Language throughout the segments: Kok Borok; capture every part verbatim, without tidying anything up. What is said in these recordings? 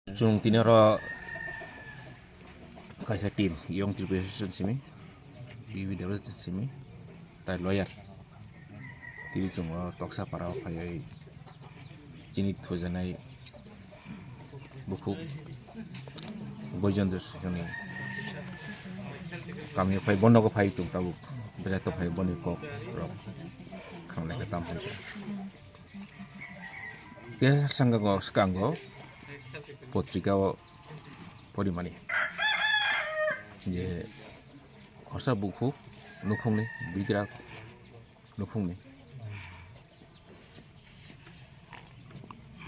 Chwng tini oro kaisa team, Young Tripura Association simi, B B W simi, tai lawyer. Tini chwng o Toksa para o phaiwi chini thujanai bukhuk Boijon Soni kami phai bono ko phai tung tabuk bwsai to phai boni kok rok khanglai ka tam phai. Khe sangka go skango potrika o porimani je khorsa bukhuk nukhungni bigra nukhungni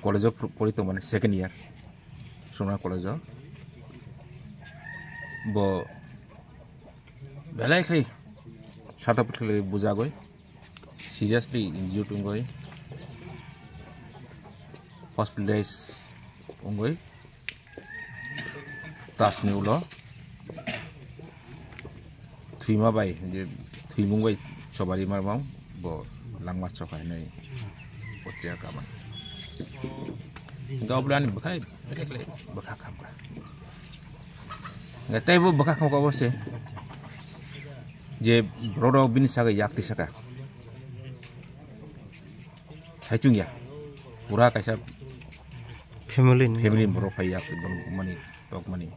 college o pori tongmani second year Sona college o bo belai khai sata puthli bujagoi seriously injured wngwi hospitalize wngwi tasni ulo thwima bai je thwimung bai chobari marmang bo langma chokha hinwi potriya kaman. Hingke obo ani bwkhai belek belek bwkha khamkha. Hingke tei bo bwkha khamkha obo se je borok rok bini saga yak twi saka. Saichung ya. Pura kaisa family ni family borok phai yak mani tok mani.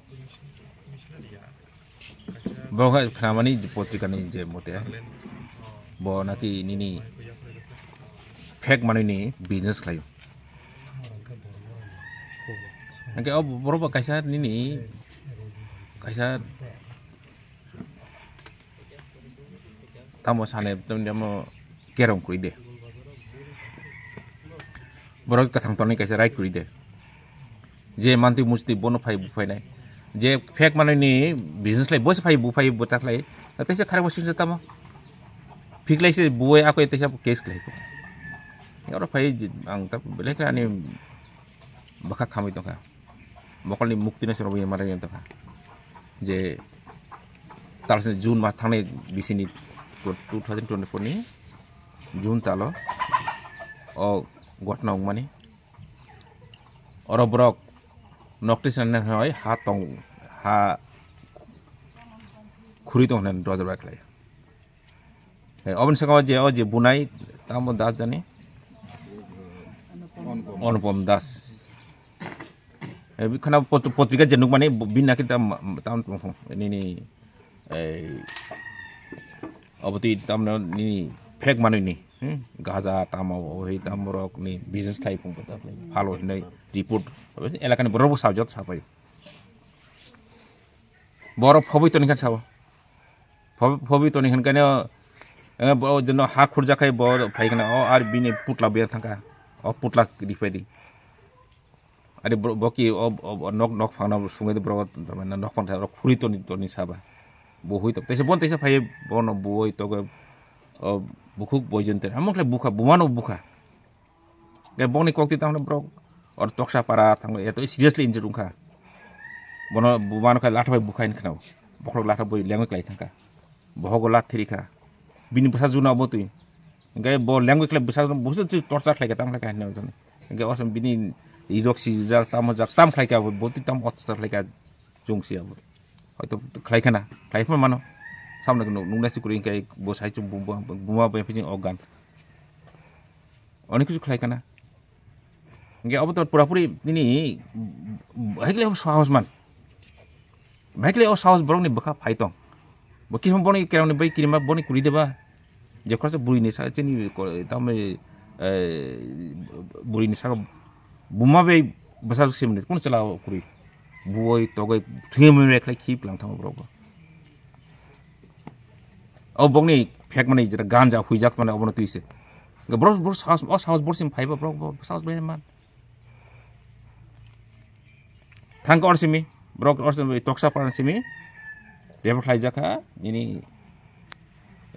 Bo khe khnamani potrika ni je mote bo naki nini fake manwi ni business khlaio. Hingke o borok bo kaisa nini kaisa tamo sane tamo kerong kuri de. Borok kathang tonwi kaisa right kuri de. Je mantwi mustwi bono phai buphainai. Je fake manwi ni business lai bosi phai buphai bota khlai. Teisa kharabo singsa tamo. Phiklai se buwai akoi teisa case khlai. Oro phai ang ta belai khe ani bwkha khamwi tongkha. Mokolni mukti no se rwui mara yang tongkha. Je tal se June mas thangnai bisini two thousand twenty-four ni June talo o gotna wngmani. Oro borok nokti sanani hai ha tong ha khuri tong hwnwi dojar bai khlai. Oboni saka o je o je bunai tamo das jani Anupom Das. Khana potrika je nukmani bini naki tam tam nini oboti tamno nini fake manwi ni gaja tamo ohi tamborok ni business khai pung phalo hinai report elakani borok bo sajot sapai borok phoboi toni khan sabo phoboi toni khan kane bo dino ha khurjakhai bo phai kane o ar bini putla ber thangka o putla ripai di. Ari bo ki nok nok phangna sungwi borok nok phang thang khuri toni toni saba. Bo hui tok teisa bon teisa phai bono boi togo bukhuk boijon ter amok le bukha bumano bukha. Ke boni kok ti tangno borok or toksa para thang eto seriously injured wngkha. Bono bumano khe latha bai bukha in khna bokhorok latha bai lengwi klai thangkha. Bohogo lat thiri kha. Bini bwsa juna obo twi. Hingke bo language le bwsa busu twi torture khlai kha tam khlai kha hinwi jani. Hingke osom bini rirok sijak tamo jak tam khlai kha bo twi tam torture khlai kha jung si abo. Hoito khlai khana khlai phano mano. Samno nung nasi kuri hingke bo sai chung buma bai phini ogan. Onek kichu khlai khana. Hingke obo to purapuri nini bahai kele sahos man. Bahai kele o sahos borok ni bwkha phai tong. Bo kisma boni kerang ni bai kirima boni kuri deba. Je khoroksa buri ni sa chini tamni buri ni saka buma bai bwsa simni kun chela kuri. Buoi togoi thuyam bai khlai khip lang thango borok bo. O bokni phek mani jeta ganja huijak mani obono twi se. Borok borok sahos o sahos borok sim phaiba borok bo sahos bai man. Thangka or simi borok or simi toksa paran simi. Refer khlai jakha nini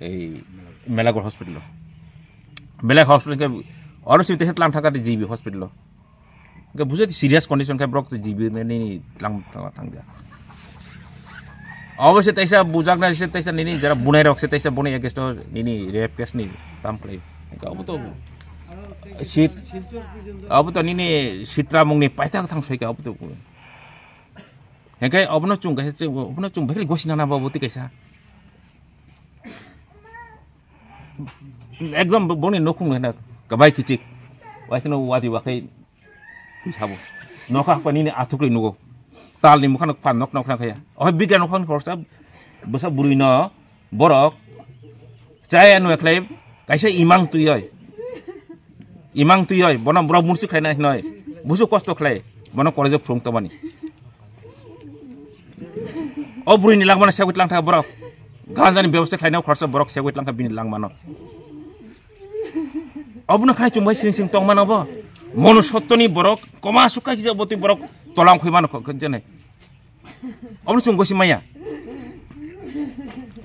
ei Melagor hospital o. Belai hospital ke or simi tehet lang thangka G B hospital o. Hingke bujo serious condition khe borok G B ni tlang tlang thangja. Obo se teisa bujak na se teisa nini jara bunai rok se teisa boni against o nini rape case ni tam khlai. Hingke obo to sit obo to nini sitra mung ni paita thang sai ke obo to. Hingke obono chwng kaisa, obono chwng bai gosi nana ba boti kaisa. Ekdom boni nokhung hena kabai kichik. Waisano wadi wakai sabo. Nokha pa nini athukri nugo. Talni mukha nok pa nok nok khaya. Oh biga nokha ni khoroksa bwsa bwrwi no borok chaya nwe khlai kaisa imang twi oi. Imang twi oi, bono borok mursi khlainai hinoi. Busu kosto khlai, bono college o phwrwng tongmani. O bwrwini langmano segwi tlang tha borok. Ganjani bebosta khlainai khoroksa borok segwi tlang tha bini langmano. Obono khlai chumbai sing sing tongmano bo. Mono sottoni borok, koma sukha kisa boti borok tolang khoi mano kho, kho jene. Obono chwng gosi maya.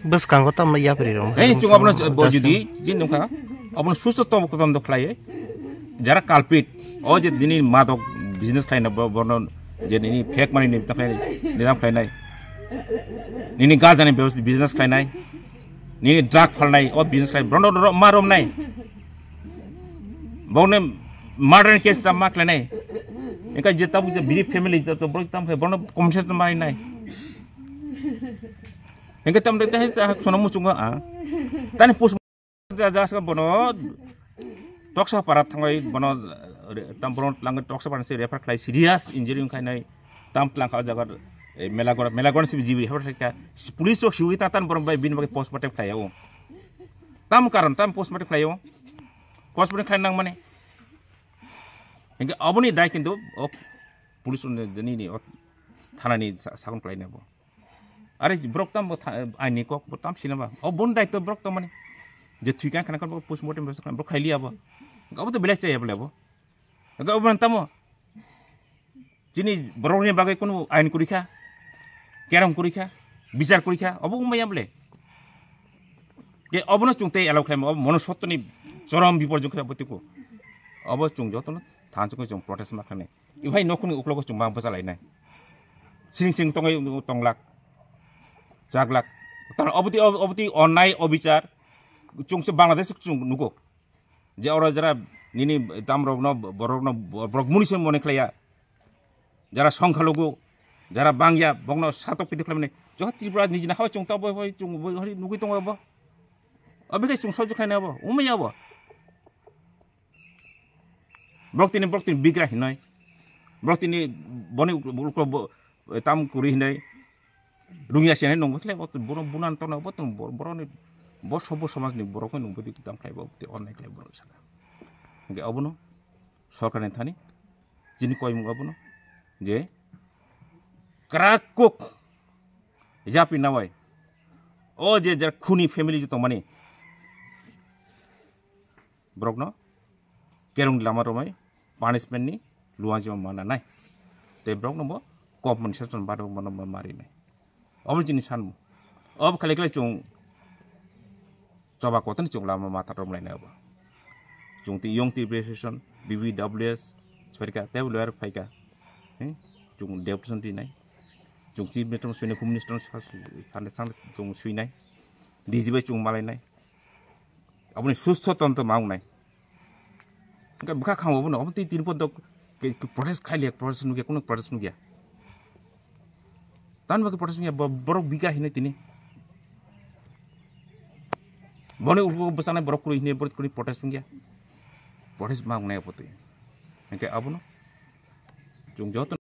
Bwskango tamo yapri rong. Ei chwng obono bo judi jin nungkha. Obono susto tobo kotom do khlai. Jara culprit. O je dini madok business khlaina bo-, bono je nini fake money ni takai nidam khlainai. Nini gajani bebos-, business khlainai. Nini drug phalnai o business khlai. Bono ro-, ma romnai. Bokne murder case ta ma khlainai. Engka je tabu je biri family je to borok tam khe bono compensation ma nai. Engka tam de ta sono muchungo a. Tani post ja ja sa bono toksa para thangai bono tam bono lang toksa para se refer khlai serious injury khainai tam tlang kha jaga mela gora mela gora si jibi habar kha police rok siwi ta tan bono bai bin bai postmortem khlai o. Tam karon tam postmortem khlai o. Postmortem khlai nang mane. Hingke aboni dai kintu o police ni ni o thana ni sakon khlai nabo. Are borok tam bo aini kok bo tam sinaba. O bon dai to borok tam mani. Je thui kan khana borok postmortem borok khlai liya bo. Abo to belai chaya bo. Abo tamo. Chini borokni bagwi kunu ain kurikha, kerong kurikha, bichar kurikha, obo wngmaya bole. Ke obono chwng tei allow khlaima, obo mono sottoni chorom biporjok khe obo tiko. Obo chwng jotono thanchukni chwng protest ma khlainai. Ibai nokhungni uklogo chwng ma bwchalainai. Sing sing tongwi tonglak, chaglak. Tan oboti oboti onnai obichar chwngse Bangladesh chwng nugo. Je oro jara nini tamrokno borokno borok muni se mone khlaiya. Jara songkha lugu, jara bangya bokno satok pidi khlaimani. Joho Tripura nijina hawa chwng taboi hoi chwng boi hori nugui tongo bo. Abikhe chwng sojok khlaina bo, umya bo. Borok tini borok tini bigra hinoi. Borok tini boni uklo tam kuri hinoi. Rungya se nai nungbo khlai bo, bono bunan tongna bo tong, boroni bo sobo somajni borok nungbo di tang khlai bo te onnai khlai borok saka. Hingke obono sorkarni thani chini koimung obono je krak kok yapi nawai o je jar khuni family je tongmani borokno kerong lama romai punishment ni luang jima mana nai. Tei borok no bo compensation ba rok mano ma mari nai. Obo chini sanmo. Obo khlai khlai chwng choba kotor ni chwng lama matha rom lai nai obo. Chwng ti yong ti registration B B W S phaika tei lawyer phaika. He? Chwng deputation ti nai. Chwng chief minister sui nai, home minister sane sane chwng sui nai. D G bai chwng malai nai. Aboni sustho tonto ma wngnai. Hingke bwkha khambo bono, obo twi tini podo ke, ke protest khai liya, protest nugya, kunu protest nugya. Tan bagwi protest nugya, bo-, borok bigra hinwi tini. Boni ulo bwsaknai borok kwrwi hinwi, borok kwrwi protest nugya. Protest ma wngnai obo twi. Hingke abono chwng joto